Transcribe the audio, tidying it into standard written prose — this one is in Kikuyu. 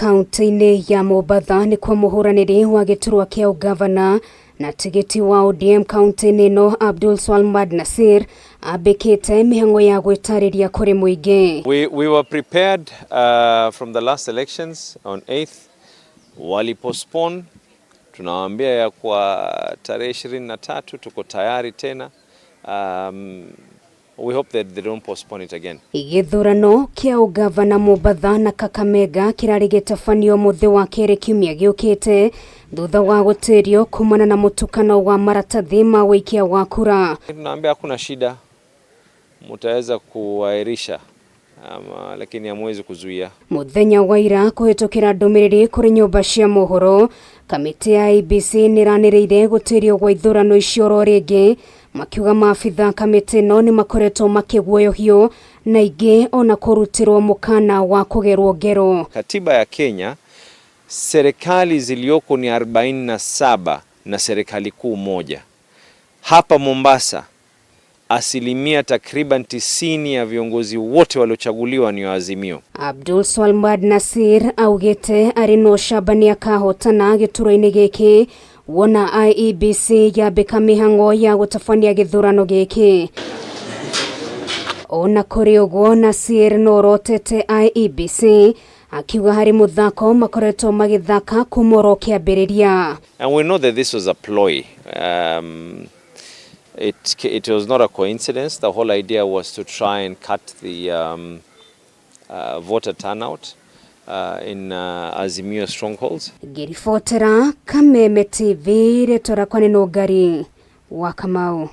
Kaunti-inĩ ya Mombatha nĩkuo mũhũranĩri wa gĩturwa kĩa ũgavana na tigiti wa ODM kaunti-inĩ ĩno Abdul Swalmad Nasir ambĩkĩte mĩhang'o ya gwĩtarĩria kũrĩ mũingĩ. We were prepared from the last elections on 8th. Wali postpone, tunawaambia ya kwa tarehe 23 tuko tayari tena. We hope that they don't postpone it again. Gĩthurano kĩa ũgavana Mombatha na Kakamega kĩrarĩ gĩtabanio mũthĩ wa kerĩ kiumia gĩũkĩte thutha wa gũtĩrio kumana na mũtukano wa maratathi ma wĩikia wa kura. Tunaambia hakuna shida, mutaweza kuahirisha ama, lakini hamwezi kuzuia. Muthenya wa ira kũhĩtũkĩra ndũmĩrĩri kũrĩ nyũmba cia mohoro, kamĩtĩ ya IEBC nĩranĩrĩire gũtĩrio gwa ithurano icio oro rĩngĩ, makiuga maabitha kamĩtĩ ĩno nĩ makoretwo makĩguoyohio na ingĩ ona kũrutĩrwo mũkana wa kũgerwo ngero. Katiba ya Kenya, serikali zilizoko ni 47 na serikali kuu moja. Hapa Mombasa asilimia takriban 90 ya viongozi wote waliochaguliwa ni wa Azimio. Abdul Swalmad Nasir augĩte arĩ na ũcamba nĩakahotana gĩturwa-inĩ gĩkĩ wona IEBC yambĩka mĩhang'o ya gũtabania gĩthurano gĩkĩ. Ona kũrĩ ũguo, Nasir no orotete IEBC akiuga harĩ mũthako makoretwo magĩthaka kuma oro kĩambĩrĩria. And we know that this was a ploy. It was not a coincidence. The whole idea was to try and cut the voter turnout in Azimio strongholds. Ngĩribotera Kameme TV, rĩtwa rĩakwa nĩ Nũngari wa Kamau.